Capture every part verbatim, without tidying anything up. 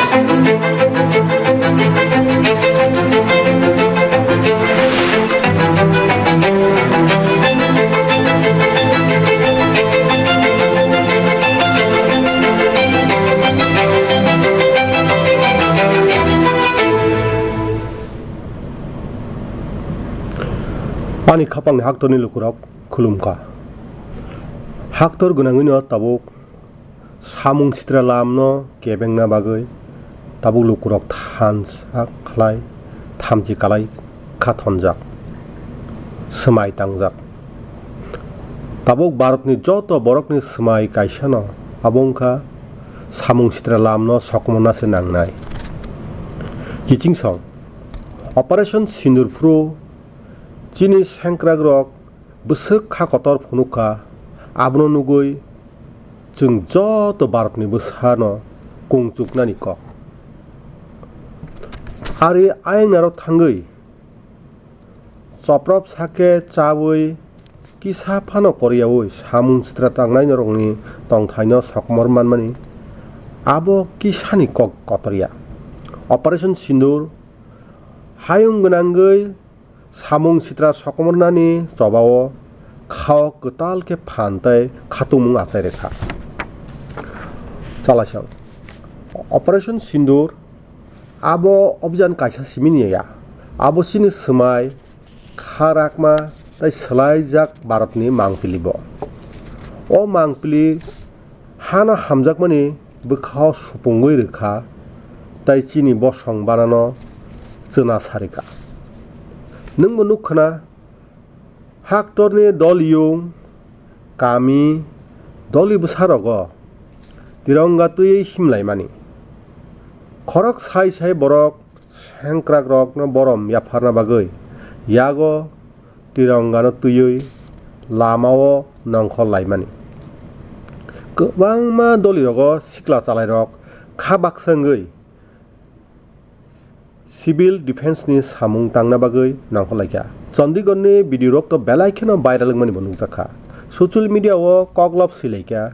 Ani khapangni haktorni lukurok khulumkha. Haktor gwnangwino tabuk samung sitra lamno kebengna bagwi tabuk lukurok thansa khlai thamchi kalai kha thonjak, swmai tangjak. Tabuk Bharatni joto borokni swmai kaisano abo wngkha samung sitra lamno sokomorna se nangnai. Kiching song, Operation Sindoor phuru chini sengkrakrok bwswk kha kotor phunuk kha, abono nugwi chwng joto Bharatni bwsano kung chuknani kok. Ari ayang narok thangwi choprop sake chawi kisa phano koriyawi samung sitra tangnai norokni tongthaino sokomor manmani abo kisani kok kotorya. Operation Sindoor hayung gwnangwi samung sitra sokomornani chobao khao kwtal khe phan tei khatungmung achai rwkha. Chalaisong, Operation Sindoor abo obhijan kaisa simini ya, abo chini swmai, kha rakma tei swlaijak Bharatni mangpili bo. O mangpili hano hamjakmani bwkhao supungwi rwkha tei chini bosong banano chwna sarikha. Nwngbo nukkhwna, haktorni doliyung, kami, doli bwsarogo tironga twiwi himlaimani. Khorok sai sai borok sengkrakrokno borom yapharna bagwi yago tirongano twiwi lamao nongkhor laimani. Kwbangma dolirogo sikla chalairok kha baksa wngwi civil defense ni samung tangna bagwi nongkhor laikha. Chandigarh ni video rok to belai kheno viral wngmani bo nukjakha. Social media o koklop swi laikha,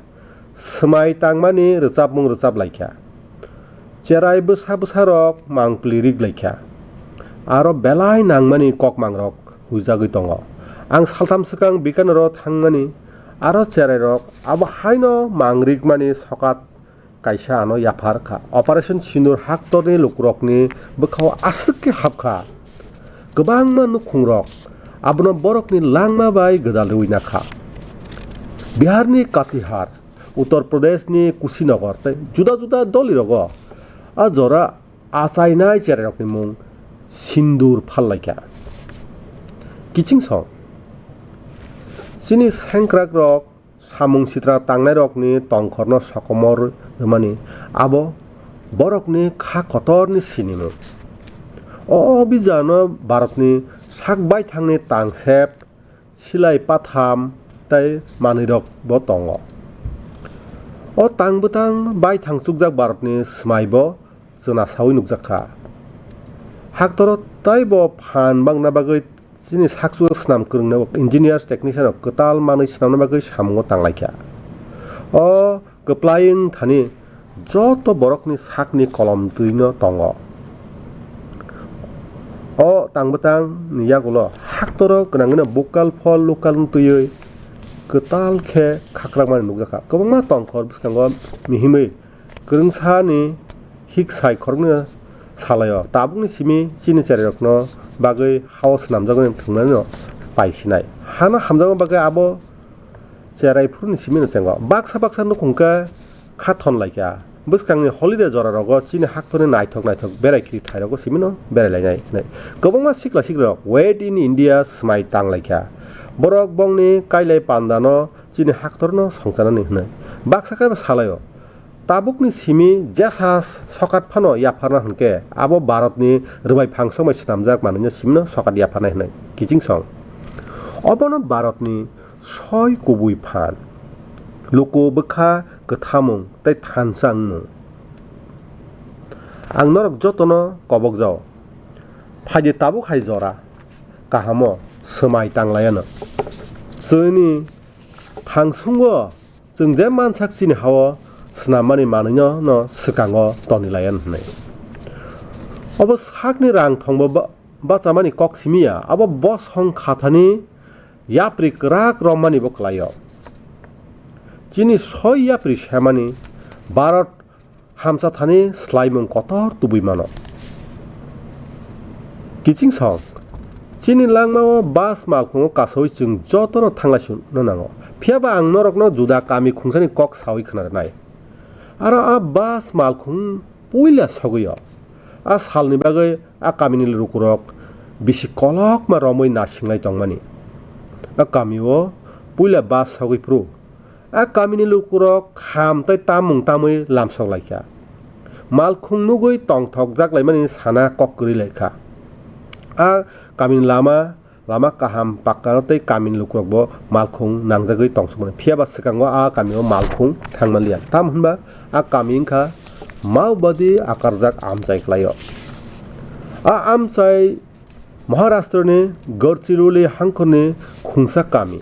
swmai tangmani rwchapmung rwchap laikha. Cherai bwsa bwsa rok mangpili rik laikha. Aro belai nangmani kokmang rok huijagwi tongo. Ang saltham swkang Bikaner o thangmani, aro cherai rok abo haino mang rikmani sokat kaisa ano yaphar kha. Operation Sindoor haktorni lukurokni bwkhao aswk khe hap kha. Kwbangma nukhungrok abono borokni langma bai gwdal rwui nakha. Biharni Katihar, Uttar Pradeshni Kushinagar tei juda juda dolirogo a jora achainai cherairokni mung sindur phallaikha. Kiching song, chini sengkrakrok samung sitra tangnairokni tongkhorno sokomor rwmani abo borokni kha kotorni sinimung. O bijano Bharatni sak baithangni tangsep, silai patham tei manwirokbo tongo. O tang bwtang baithang chukjak Bharatni swmaibo chwnasaui nukjakha. Haktoro teibo phan bangna bagwi chini sakchukjak swnam kwrwngno engineers, technician rok kwtal manwi swnamna bagwi samungo tanglaikha. O kwplai wng thani joto borokni sakni kolom twino tongo. O tang bwtang ni yagulo haktoro gwnangwino vocal for local wng twiwi kwtal khe khakrakmani nukjakha. Kwbangma tongkhor bwskango mihimwi kwrwngsani hik sai khoroknwi salaio. Tabukni simi chini cherairokno bagwi hao swnamjakmani thwngmano paisinai. Hano hamjakma bagwi abo cherai phuruni simino chengo. Baksa baksa nukhung khe kha thon laikha. Bwskangni holiday jora rogo chini haktorni naithok naithok berai khiri thai rogo simino berai lainai hinwi. Kwbangma sikla sikla rok Wade in India swmai tang laikha. Borok bongni kailai pandano chini haktorno songchanani hinwi. Baksa khe salaio. Tabukni simi jesa sokat phano yapharna hwnkhe abo Bharatni rwbai phangsok bai swnamjak manwino simino sokat yapharnai hinwi kiching song. Obono Bharatni soi kubui phan. Luku bwkha kwthamung tei thansa wngmung. Ang norok jotono kobokjao. Phaidi tabuk hai jora kahamo swmai tanglayano. Chwngni thangsungo chwng je mansak chini hao Snammani manwino no swkango toni laiya hwnwi. Obo sakni rang thongbo ba-, bachamani kok simi ya, abo bosong khathani yapri kwrak romani bo kwlaio. Chini soi yapri semani Bharat hamsa thani swlaimung kotor tubui mano. Kiching song, chini langmao bus malkhungo kasaui chwng jotono thanglai sungno nango. Phiyaba ang norokno juda kami khungsani kok saui khwnarwnai. Aro a bus malkhung puila sogwio. A salni bagwi a kamini lukurok bisi kolokma romwi nasinglai tongmani. A kamio puila bus sogwi phuru a kamini lukurok kham tei tamung tamwi lamsok laikha. Malkhung nugwi tongthokjak laimani sana kok kwrwi laikha. A kamini lama, lama kaham pakkano tei kamini lukurokbo malkhung nangjagwi tongsukmani. Phiyaba swkango a kamio malkhung thangmanliya. Tamo hwnba a kami wngkha Maobadi akarjak amchai kwlaio. A amchai Maharashtrani Gadchiroli hangkhorni khungsa kami.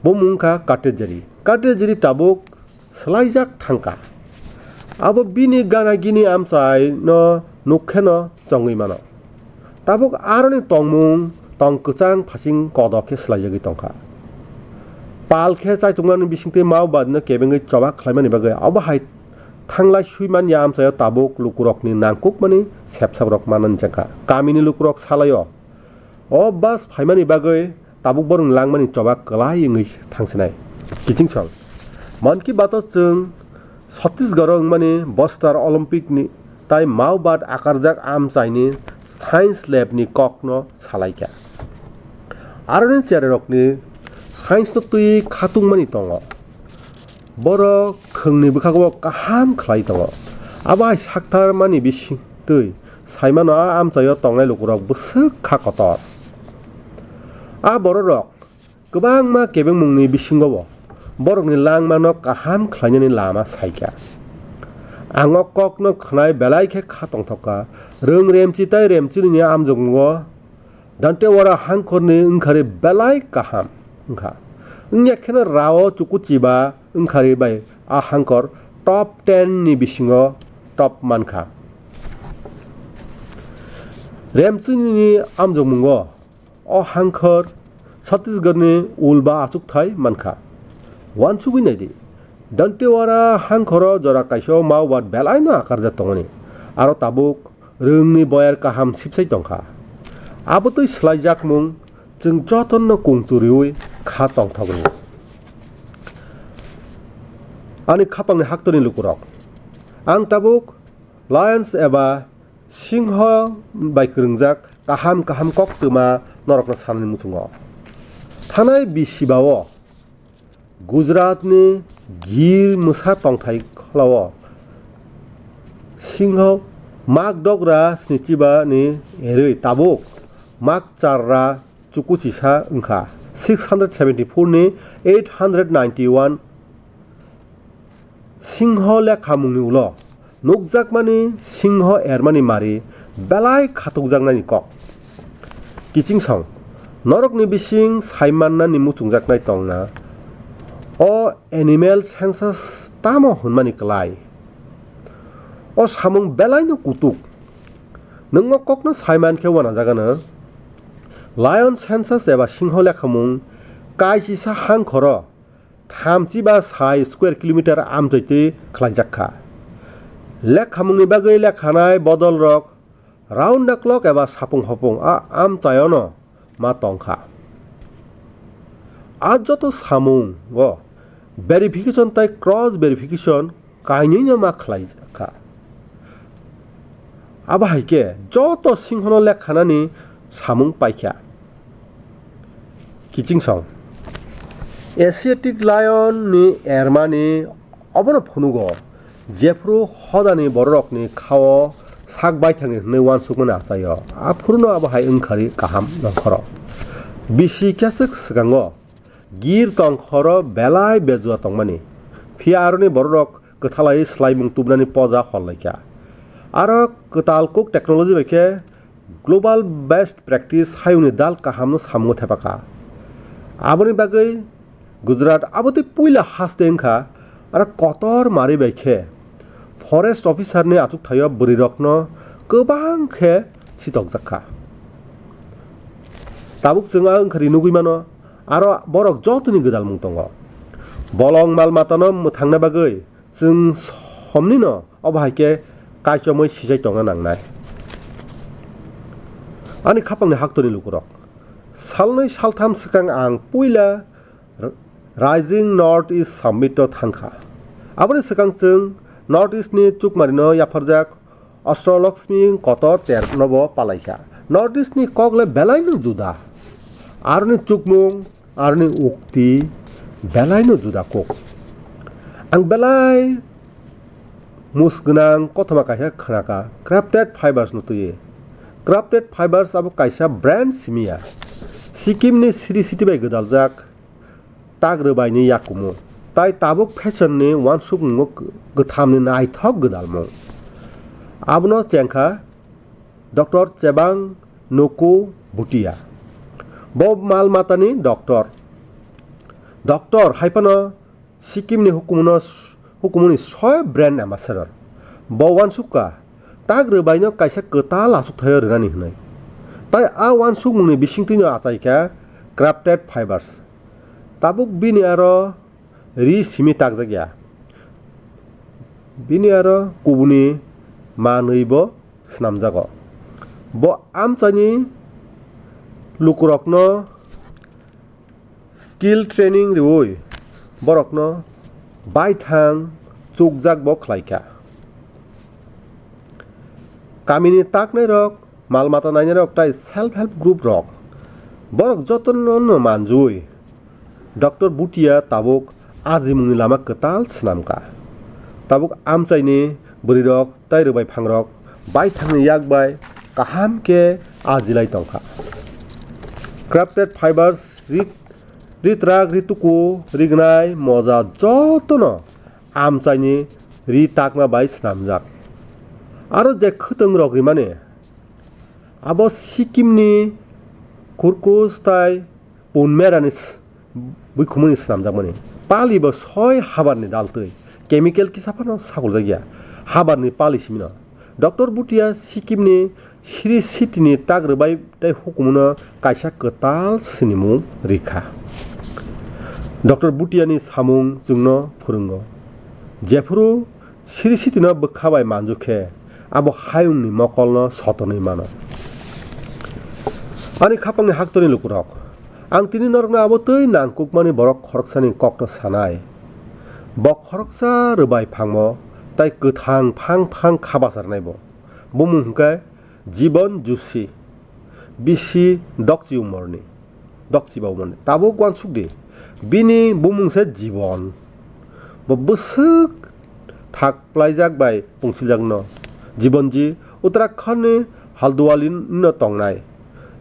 Bumung wngkha Katejari. Katejari tabuk swlaijak thangkha. Abo bini gana gini amchai no nukkheno chongwi mano. Tabuk aroni tongmung tong kwchang phasing kodo khe swlaijagwi tongkha. Pal khe chaitungnani bisingtwi Maobadi no kebengwi chobak khlaimani bagwi abo hai thanglai sui manya amchaio tabuk lukurokni nangkukmani sepsakrok manani chengkha. Kamini lukurok salaio. O bus phaimani bagwi tabuk borokni langmani choba kwlai wngwi thangsinai. Kiching song. Mann Ki Bato chwng Chhattisgarh wngmani Bastar Olympic ni tai Maobad akarjak amchaini science lab ni kokno salaikha. Aroni chererokni science no twi khatungmani tongo. Borok thwngni bwkhago kaham khlai tongo. Abo hai saktarmani bising twi saimano a amchaio tongnai lukurok bwswk kha kotor. A bororok kwbangma kebengmungni bisingobo borokni langmano kaham khlainani lama saikha. Ang o kokno khwnai belai khe kha tongthokha. Rwng Remchi tei Remchirwini amjokmungo Dantewara hangkhorni wngkhari belai kaham wngkha. Wngya kheno Rao Chukuchiba wngkhari bai a hangkhor top ten ni bisingo top mankha. Remchirwini amjokmungo o hangkhor Chhattisgarhni ulba achukthai mankha. Uansugwi naidi, Dantewara hangkhoro jora kaisa Maobad belaino akarjak tongmani. Aro tabuk rwngni boyar kaham sipsai tongkha. Abotwi swlaijakmung chwng jotono kungchuriui kha tongthok rwo. Ani khapangni haktorni lukurok, ang tabuk lions eba singho bai kwrwngjak kaham kaham koktwma norokno sanani muchungo. Thanai bisibao Gujaratni Gir mwsa tongthai kholao singho mak dogra snichiba ni erwi tabuk mak charra chukuchisa wngkha. Six hundred seventy four ni eight hundred ninety one singho lekhamungni ulo nukjakmani singho ermani mari belai khatukjaknani kok. Kiching song, norokni bising saimannani muchungjaknai tongna. O animal census tamo hwnmani kwlai? O samung belaino kutuk. Nwng o kokno saiman khe uanajagano. Lion census eba singho lekhamung kaisisa hangkhoro thamchi ba sai square kilometer amtwi twi khlaijak kha. Lekhamungni bagwi lekhanai bodolrok round the clock eba sapung hopung a amchaiono ma tong kha. A joto samungo verification tei cross verification kainwino ma khlai kha. Abo hai khe joto singhono lekhanani samung paikha. Kiching song. Asiatic lion ni ermani obono phunugo, jephru hodani bororokni khao sak baithangni hwnwi uansukmani achaio, aphuruno abo hai wngkhari kaham nongkhoro. Bisi kechak swkango Gir tongkhoro belai bejua tongmani, phiya aroni bororok kwthalai swlaimung tubunani poja hor laikha. Aro kwtal kuk technology bai khe global best practice hayungni dal kahamno samungo thepakha. Aboni bagwi Gujarat abotwi puila haste wngkha Aro kotor mari bai khe forest officer ni achukthai o bwrwi rok no kwbang khe sitokjak kha. Tabuk chwng a wngkhari nugwi mano, aro borok jotoni gwdalmung tongo. Bolong mal matano mwthangna bagwi chwng somni no obo hai khe kaichomwi sijai tongna nangnai. Ani khapangni haktorni lukurok, salnwi saltham swkang ang puila R-, Rising North East Summit o thangkha. Aboni swkang chwng North East ni chukmarino yapharjak Ashtalakshmi kotor terno bo palaikha. North East ni kok le belaino juda. Aroni chukmung, aroni ukti belaino juda kok. Ang belai mus gwnang kothoma kaisa khnaka, Crafted Fibers no twiwi. Crafted Fibers abo kaisa brand simi ya. Sikkim ni Sri City bai gwdaljak tak rwbaini yakumu, tai tabuk fashion ni uansukmungo kwtham ni naithok gwdalmung. Abono chengkha Doctor Chebang Nuku Bhutia. Bo mal matani doctor. Doctor hai phano Sikkim ni hukumu no, hukumu ni soi brand ambassador. Bo uansukha, tak rwbaino kaisa kwtal achukthai o rwnani hwnwi. Tai a uansukmung ni bisingtwi no achaikha Crafted Fibers. Tabuk bini aro ri simi takjak ya. Bini aro kubuni manwi bo swnamjago. Bo amchaini lukurokno skill training rwui borokno baithang chukjak bo khlaikha. Kamini taknairok, mal mata nainairok tai self help group rok, borok jotono no manjui Doctor Bhutia tabuk ajimungni lama kwtal swnamkha. Tabuk amchaini bwrwirok tai rwbaiphangrok baithangni yak bai kaham khe ajilai tongkha. Crafted Fibers ri, ritrak, rituku, rignai, moja jotono amchaini ri takma bai swnamjak. Aro je khwtwngrok rimani, abo Sikkimni Kurkus tai Ponmerani s-, buikhumuni swnamjakmani. Pali bo soi habarni daltwi, chemical kisa phano sakoljakya, habarni pali simino. Doctor Bhutia Sikkimni Sri City ni tak rwbai tei hukumuno kaisa kwtal sinimung rikha. Doctor Bhutia ni samung chwngno phwrwngo. Jephuru Sri City no bwkha bai manju khe, abo hayungni mokolno sotonwi mano. Ani khapangni haktorni lukurok, ang tini norokno abo twi nangkukmani borok khoroksani kokno sanai. Bo khoroksa rwbai phangmo tai kwthang phang phang kha bacharnai bo. Bumung hwnkhe Jibon Joshi, bisi Dokchi umorni, Dokchi ba umorni. Tabuk uansuk di, bini bumung se Jibon. Bo bwswk thak plaijak bai pungsijakno. Jibonji Uttarakhand ni Halduali no tongnai.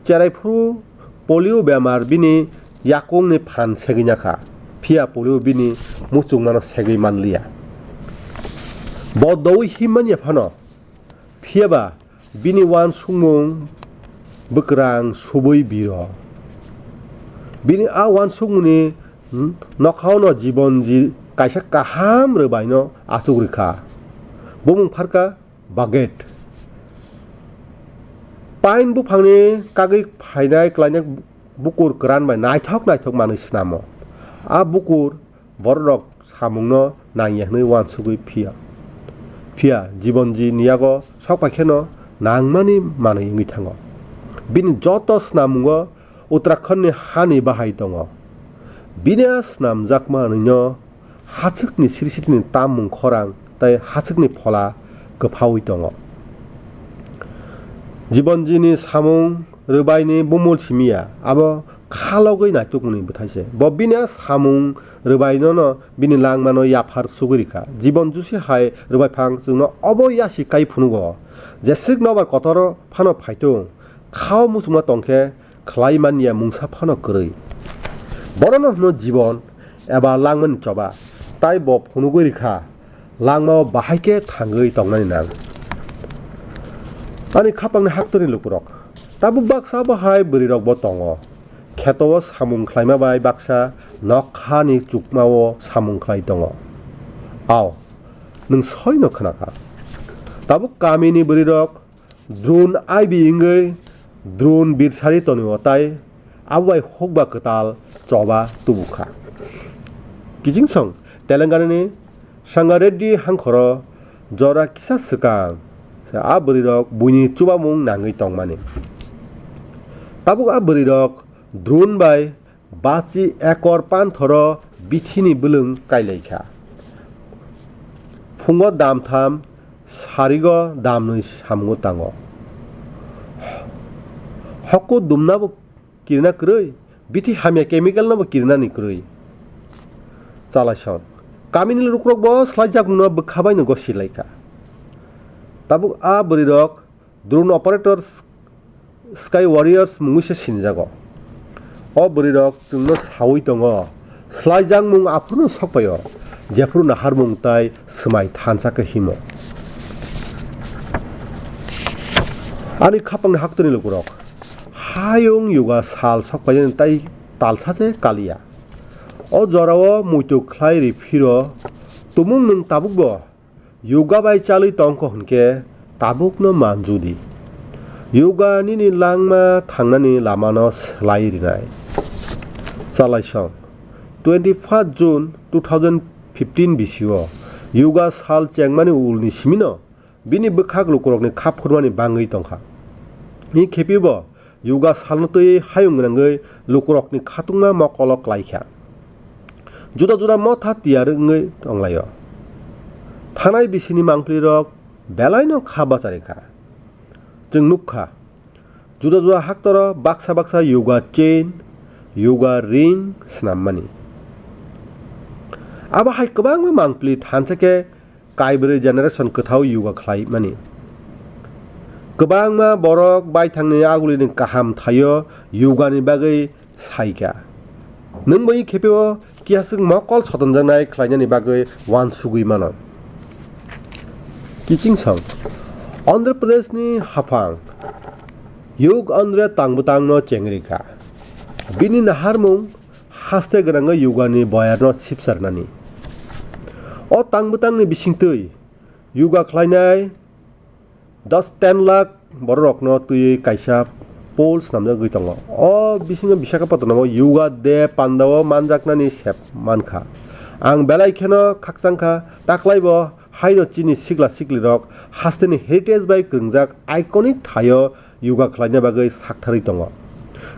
Cherai phuru polio bemar bini yakung ni phan segwi nakha. Phiya polio bini muchungmano segwi manliya. Bo doui himmanya phano. Phiya ba bini uansukmung bwkrang subui biro. Bini a uansukmungni nokhao no Jibonji kaisa kaham rwbaino achuk rwkha. Bumung pharkha Baget. Pine buphangni kagwi phainai klainai bukur kwran bai naithok naithok manwi snamo. A bukur bororok samungno nangya hwnwi uansugwi phiya. Phiya Jibonji ni yago sok pai kheno nangmani manwi wngwi thango. Bini joto snamungo Uttarakhand ni hani bahai tongo. Bini a snamjakma hwnwino hachwkni siri sitini tammung khorang tei hachwkni phola kwphaui tongo. Jibonjini samung rwbaini bumul simiya, abo khalogwi naitukmani bwthaise. Bo bini a samung rwbainono bini langmano yaphar sugwi rikha. Jibon Joshi hai rwbaiphang chwngno obo yasi kai phunugo. Jeswk nobar kotor phano phaitung, khao muchungma tongkhe khlai manya mungsa phano kwrwi. Borokno hwno Jibon eba langmani choba, tai bo phunugwi rikha, langmao bahai khe thangwi tongnani nang. Ani khapangni haktorni lukurok, tabuk baksa bahai bwrwirokbo tongo. Kheto o samung khlaima bai baksa nokhani chukmao samung khlai tongo. Ao, nwng soino khwnakha. Tabuk kamini bwrwirok drone aibi wngwi drone birsari tonio tai abo bai hukba kwtal choba tubukha. Kichingsong Telenganani Sangareddy hangkhoro jora kisa swkang se a bwrwirok buini chubamung nangwi tongmani. Tabuk a bwrwirok drone bai bachi ekor panthoro bithini bwlwng kailaikha. Phungo damtham, sarigo damnwi samungo tango. Hokko dumnabo kirina kwrwi, bithi hamya chemical nobo kirinani kwrwi. Chalaisong. Kamini lukurokbo slaijakmungno bwkha baino gosi laikha. Tabuk a bwrwirok drone operator Sky Warriors mungwi se sinijago. O bwrwirok chwngno sawi tongo, slaijakmung aphuru sokpaio, jephuru naharmung tai swmai thansa khe himo. Ani khapangni haktwini lukurok, hayung yuga sal sokpainani tai talsa se kaliya. O jorao muitu khlai ri phiro, tumung nwng tabukbo yoga bai chalwi tongkho hwnkhe tabukno manju di. Yoga nini langma thangnani lamano swlai rinai. Chalaisong, twenty first June two thousand fifteen bisio yoga sal chengmani ulni simino bini bwkhak lukurokni khap khurmani bangwi tongkha. Ni khepibo yoga salno twi hayung gwnangwi lukurokni khatungma mokolo klaikha. Juda juda motha tiyar wngwi tonglaio. Thanai bisini mangpilirok belaino kha bacharikha. Chwng nukkha, juda juda haktoro baksa baksa yoga chain, yoga ring swnammani. Abo hai kwbangma mangpili thansa khe kaibrwi generation kwthao yoga khlaimani. Kwbangma borok baithangni agulini kaham thaio yogani bagwi saikha. Nwng bai khepeo kiyaswk mokol sotonjaknai khlainani bagwi uansugwi mano. Kichingsong, Andhra Pradeshni haphang Yug Andre tangbwtangno chengrikha. Bini naharmung haste gwnangwi yogani boyarno sipsarnani. O tangbwtangni bisingtwi yoga khlainai dos ten lakh bororokno twiwi kaisa poll swnamjagwi tongo. O bisingo Visakhapatnamo Yoga Day pandao manjaknani sep mankha. Ang belai kheno khakchangkha, taklaibo haino chini sikla siklirok hasteni heritage bai kwrwngjak iconic thaio yoga khlaina bagwi saktharwi tongo.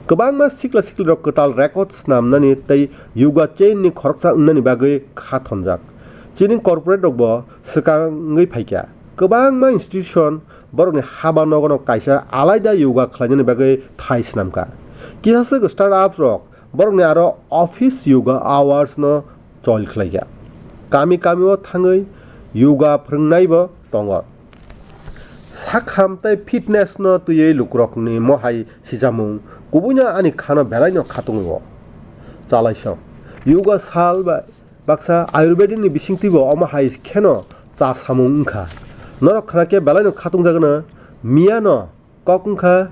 Kwbangma sikla siklirok kwtal record snamnani tei yoga chain ni khoroksa wngnani bagwi kha thonjak. Chini corporate rokbo swkangwi phaikha. Kwbangma institution borokni haba nogono kaisa alaida yoga khlainani bagwi thai snamkha. Kisaswk start up rok borokni aro office yoga hours no chol khlaikha. Kami kami o thangwi yoga phwrwngnaibo tongo. Sakham tei fitness no twiwi lukurokni mohai sichamung kubuino ani khano belaino khatungwi o. Chalaisong. Yoga sal ba baksa Ayurvedic ni bisingtwibo omo hai kheno cha samung wngkha. Norok khna khe belaino khatungjagano miyano kok wngkha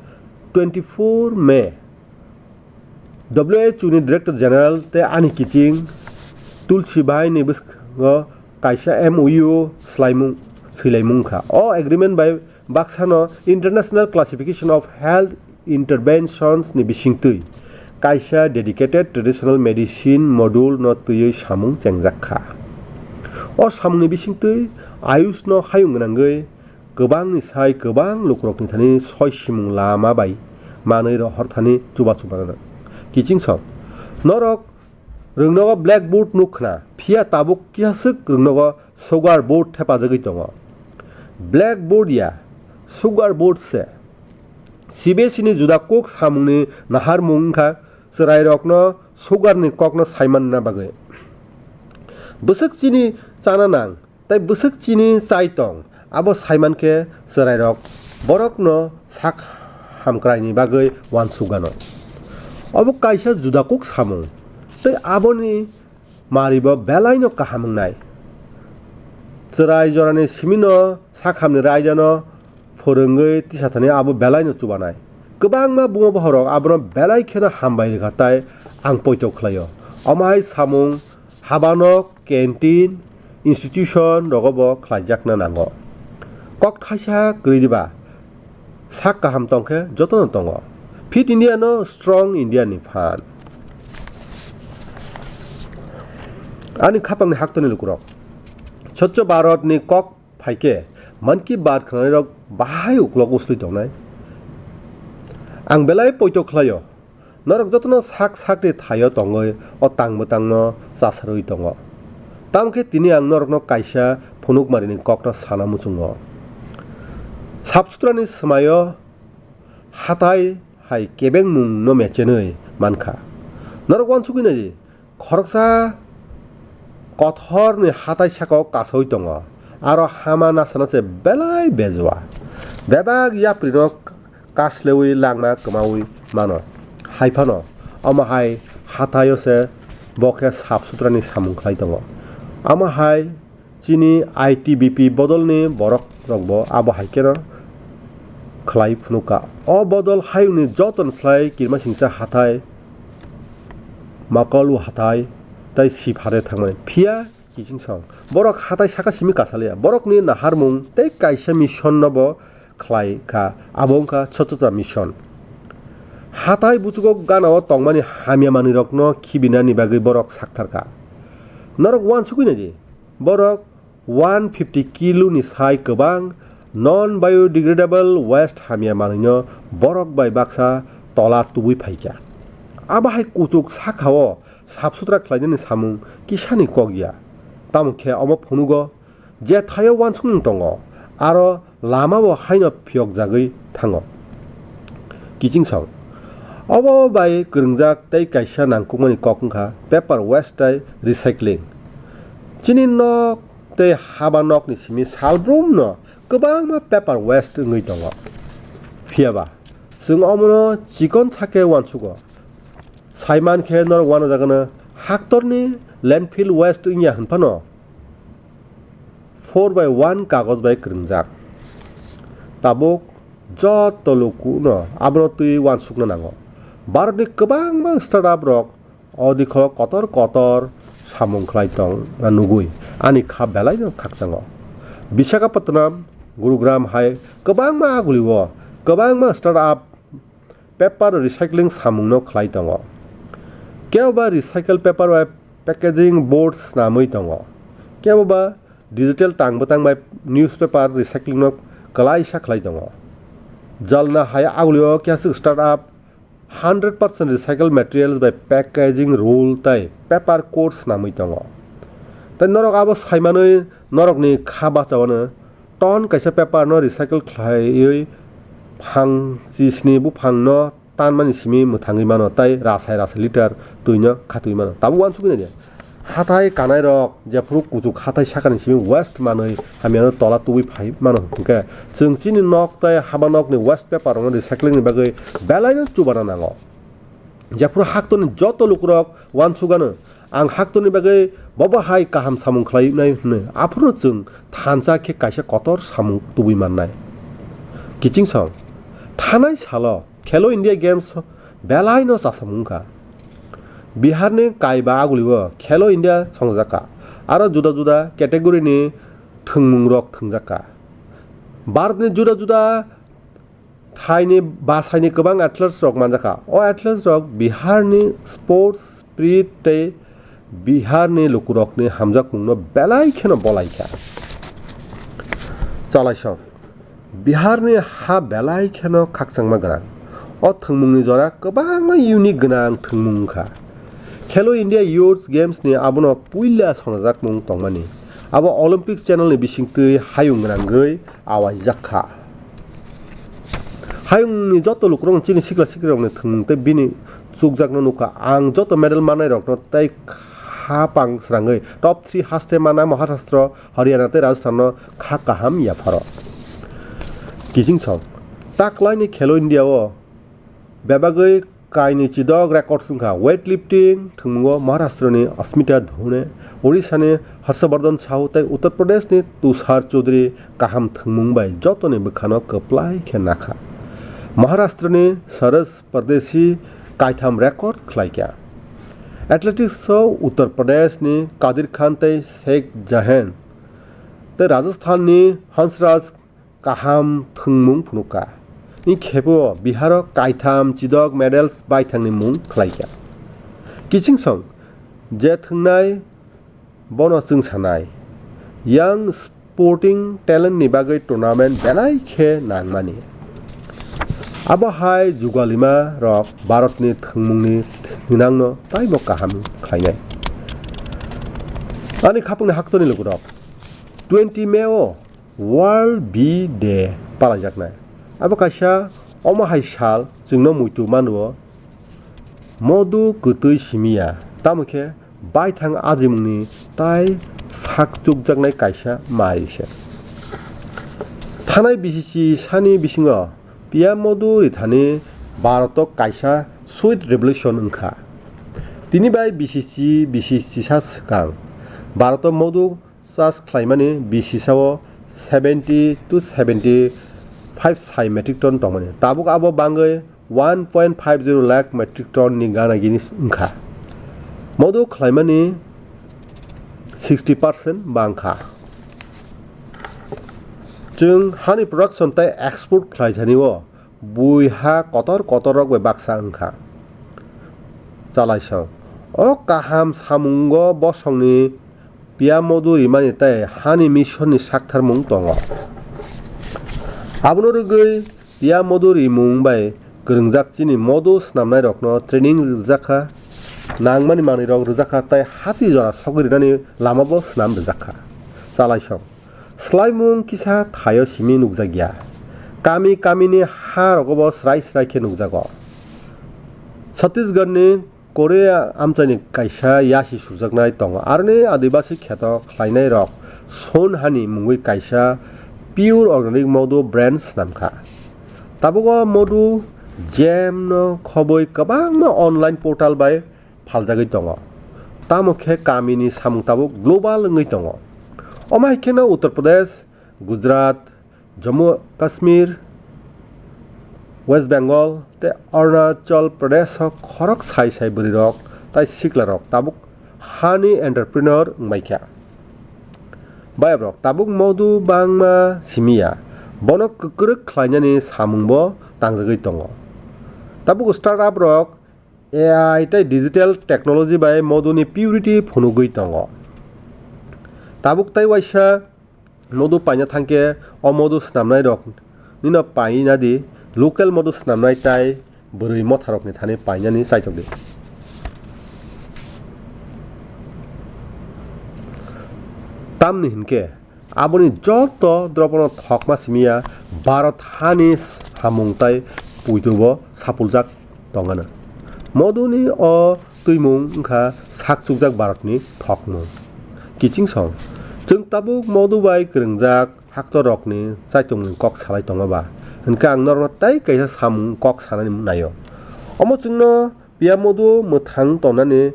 twenty four May. W H O ni Director General tei ani kiching Tulsi Bhai ni bwskango kaisa M O U swlaimung, swilaimung wngkha. O agreement bai baksano International Classification of Health Interventions ni bisingtwi kaisa dedicated traditional medicine module no twiwi samung chengjak kha. O samungni bisingtwi Ayush no hayung gwnangwi kwbangni sai kwbang lukurokni thani soi simung lama bai manwi rohor thani chubachu mananw. Kichingsong, norok rwngnogo blackboard nuk khna, phiya tabuk kiyaswk rwngnogo sugar board thepajagwi tongo. Blackboard ya, sugar board se. C B S E ni juda kuk samungni naharmung wngkha chwrairokno sugar ni kokno saimanna bagwi. Bwswk chini chana nang tei bwswk chini chai tong, abo saiman khe chwrairok borokno sak hamkraini bagwi uansukgano. Obo kaisa juda kuk samung tei aboni maribo belaino kaham wngnai. Chwrai jorani simino sakhamni raidano phwrwngwi tisathani abo belaino chubanai. Kwbangma buma bohrok abono belai kheno hambai rwkha tai ang poito khlaio. Omo hai samung habanok, canteen, institution rogo bo khlaijakna nango. Kok thaisa kwrwi diba, sak kaham tongkhe jotono tongo. Fit India no strong India ni phan. Ani khapangni haktoni lukurok, Swchh Bharat ni kok phaikhe Mann Ki Baat khwnanirok bahai uklok usli tongnai. Ang belai poito khlaio, norok jotono sak sakni thaio tongwi o tang bwtangno chasarwi tongo. Tamokhe tini ang norokno kaisa phunukmarini kokno sana muchungo. Sap sutrani swmaio hathai hai kebengmungno mechenwi mankha. Norok uansukwi naidi, khoroksa kothorni hathai sakao kasaui tongo, aro hama nasano se belai bejua. Bebak yaprino kasleui langma kwmaui mano. Haiphano omo hai hathaio se bo khe sap sutrani samung khlai tongo. Omo hai chini I T B P bodolni borok rokbo abo hai kheno khlai phunukha. O bodol hayungni joto ni slai kirmasingcha hathai Makalu hathai tei Siphare thangmani. Phiya kiching song. Borok hathai saka simi kasaliya. Borokni naharmung tei kaisa mission no bo khlai kha. Abo wngkha Swachhata Mission. Hathai buchugo gana o tongmani hamya manwi rokno khibinani bagwi borok saktharkha. Norok uansukwi naidi. Borok one fifty kilo ni sai kwbang non biodegradable waste hamya manwino borok bai baksa tola tubui phaikha. Abo hai kuchuk sakao sap sutra khlainani samung kisani kok ya. Tamo khe omo phunugo je thaio uansukmung tongo, aro lama bo haino phiyokjagwi thango. Kiching song. Obo bai kwrwngjak tei kaisa nangkukmani kok wngkha paper waste tei recycling. Chini nok tei haba nokni simi salbrumno kwbangma paper waste wngwi tongo. Phiyaba, chwng omono chikon sakhe uansugo. Saiman khe norok uanajagano haktorni landfill waste wngya hwnphano four by one kagoj bai kwrwngjak. Tabuk joto lukuno abono twi uansukna nango. Bharatni kwbangma startup rok o dikholo kotor kotor samung khlai tong na nugui ani kha belaino khakchango. Visakhapatnam, Gurugram hai kwbangma agulio kwbangma startup paper recycling samungno khlai tongo. Keboba recycle paper bai packaging board snamwi tongo. Keboba digital tang bwtang bai newspaper recycling no kwlaisa khlai tongo. Jalna hai agulio keha swk startup hundred percent recycle materials bai packaging roll tei paper coat snamwi tongo. Tei norok abo saimanwi norokni kha bachawano ton kaisa paper no recycle khlaiwi phang chisni buphang no tanmani simi mwthangwi mano tei rasai rasai liter twino khatwi mano. Tabuk uansukwi naidi. Hathai kanai rok jephuru kuchuk hathai sakani simi waste manwi hamyano tola tubui phai mano hwnkhe chwng chini nok tei haba nokni waste paper rokno recycling ni bagwi belaino chubana nango. Jephuru haktorni joto lukurok uansugano ang haktorni bagwi bobo hai kaham samung khlainai hwnwi, aphuru chwng thansa khe kaisa kotor samung tubui mannai. Kiching song, thanai salo Khelo India Games belaino chasamung wngkha. Biharni kaiba agulio Khelo India songjakha, aro juda juda category ni thwngmungrok thwngjakha. Bharatni juda juda thaini basaini kwbang athletes rok manjakha. O athletes rok Biharni sports spirit tei Biharni lukurokni hamjakmungno belai kheno bolaikha. Chalaisong, Biharni ha belai kheno khakchangma gwnang. O thwngmungni jora kwbangma unique gwnang thwngmung wngkha. Khelo India Youth Games ni abono puila songjakmung tongmani. Abo Olympics channel ni bisingtwi hayung gwnangwi awaijak kha. Hayungni joto lukurok chini sikla sikrokni thwngmung tei bini chukjakno nukha. Ang joto medal mannairokno tei khapang srangwi top three haste manna Maharashtra, Haryana tei Rajasthanno kha kaham yapharo. Kiching song, taklaini Khelo India o bebagwi kaini chidok records wngkha weightlifting thwngmungo Maharashtrani Asmita Dhone, Odishani Harshavardhan Sahu tei Uttar Pradeshni Tushar Chaudhary kaham thwngmung bai jotoni bwkhano kwplai khe nakha. Maharashtrani Saras Pardesi kaitham record khlaikha. Athletics o Uttar Pradesh ni Kadir Khan tei Sheikh Jahan tei Rajasthan ni Hansraj kaham thwngmung phunukha. Ni khepo Bihar o kaitham chidok medals baithangni mung khlaikha. Kiching song je thwngnai bono chwngsanai. Yang sporting talent ni bagwi tournament belai khe nangmani. Abo hai jugalima rok Bharat ni thwngmung ni thwinang no taibo kaham khlainai. Ani khapang ni hakto ni lukurok twenty May o World Bee Day palaijaknai. Abo kaisa omo hai sal chwngno muitu mano modu kwtwi simi ya, tamo khe baithang ajimungni tai sak chukjaknai kaisa mai se. Thanai B C C sani bisingo P M Modu rithani Bharat o kaisa sweet revolution wngkha. Tini bai B C C, B C C sa swkang Bharat o modu chas khlaimani B C C o seventy to seventy five sai metric ton tongmani. Tabuk abo bangwi one point five zero lakh metric ton ni gana ginis wngkha. Modu khlaimani sixty percent bangkha. Chwng hani production tei export khlai thani o bui ha kotor kotor rok bai baksa wngkha. Chalaisong. O kaham samungo bosongni P M Modu rimani tei hani mission ni saktharmung tongo. Abono rwgwi P M Modu rimung bai kwrwngjak chini modu swnamnai rokno training rwjakha, nangmani manwi rok rwjakha tei hati jora sogwi rinani lama bo swnam rwjakha. Chalaisong. Swlaimung kisa thaio simi nukjakya. Kami kamini ha rogo bo srai srai khe nukjago. Chhattisgarhni Korea amchaini kaisa yasi surjaknai tongo. Aroni Adibasi kheto khlainai rok Son Hani mungwi kaisa pure organic modu brand swnamkha. Tabuk o modu jam no khobwi kwbangma online portal bai phaljagwi tongo. Tamo khe kamini samung tabuk global wngwi tongo. Omo hai kheno Uttar Pradesh, Gujarat, Jammu Kashmir, West Bengal tei Arunachal Pradesh o khorok sai sai bwrwi rok tai sikla rok tabuk hani entrepreneur wngbai kha. Bayap rok tabuk modu bangma simi ya, bono kwkrwk khlainani samung bo tangjagwi tongo. Tabuk startup rok A I tei digital technology bai moduni purity phunugwi tongo. Tabuk tei waisa modu paina thangkhe o modu swnamnai rok nino paina di, local modu swnamnai tai bwrwi motha rokni thani painani chaitok di. Tamni hinkhe aboni joto dropono thokma simi ya Bharat hani samung tai puitubo sapuljak tongano. Moduni o twimung wngkha sak chukjak Bharatni thokmung. Kiching song, chwng tabuk modu bai kwrwngjak haktor rokni chaitokni kok salai tongo ba, hinkhe ang norokno tei kaisa samung kok sanani naio. Omo chwngno P M Modu mwthang tongnani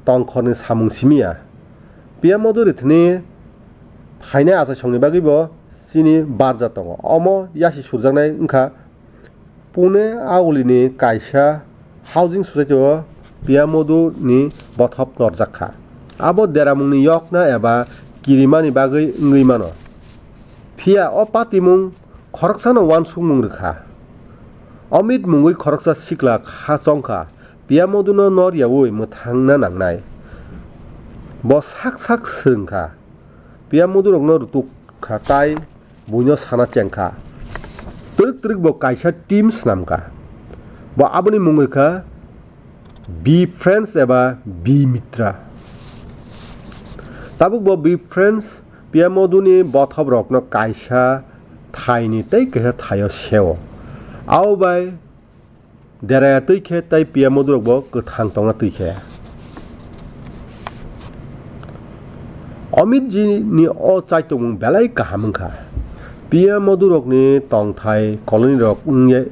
tongkhorni samung simi ya. P M Modu rithini phainai achaisongni bagwi bo chini barja tongo. Omo yasi surjaknai wngkha Pune aulini kaisa housing society o P M Modu ni bothop norjak kha. Abo deramungni yokna eba kirimani bagwi wngwi mano. Phiya o patimung khoroksano uansukmung rwkha. Amit mungwi khoroksa sikla kha chongkha, P M Moduno nor yaui mwthangna nangnai. Bo sak sak swrwngkha. P M Modurokno rutuk kha tai buino sana chengkha. Twrwk twrwk bo kaisa team swnamkha. Bo aboni mung rwkha Be Friends eba Be Mitra. Tabuk bo Be Friends P M Moduni bothop rokno kaisa thaini tei kaisa thaio seo. Abo bai deraya twi khe tei P M Modurok bo kwthang tongna twi khe. Amit ji ni o chaitokmung belai kaham wngkha. P M Modurokni tongthai colony rok wngye-,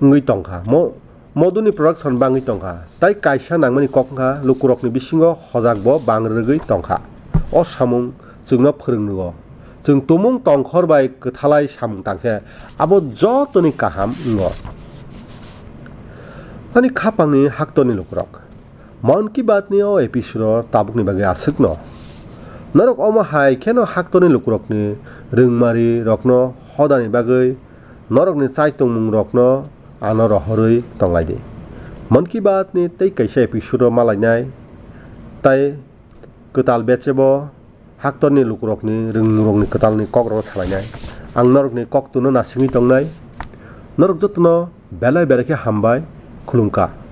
wngwi tongkha. Mo-, Moduni production bangwi tongkha, tei kaisa nangmani kok wngkha lukurokni bisingo hojak bo bang rwgwi tongkha. O samung chwngno phwrwng rwo. Chwng tumung tongkhor bai kwthalai samung tangkhe abo jotoni kaham wngo. Ani khapangni haktorni lukurok. Mon Ki Baat ni o episode o tabukni bagwi aswkno. Norok omo hai kheno haktorni lukurokni rwngmari rokno hodani bagwi norokni chai tongmung rokno ano rohorwi tonglai di. Mon Ki Baat ni tei kaisa episode o malainai tai kwtal bechebo haktorni lukurokni rwngmung rokni kwtalni kok rok salainai. Ang norokni kok tuno nasingwi tongnai. Norok jotono belai belai khe hambai khulumkha.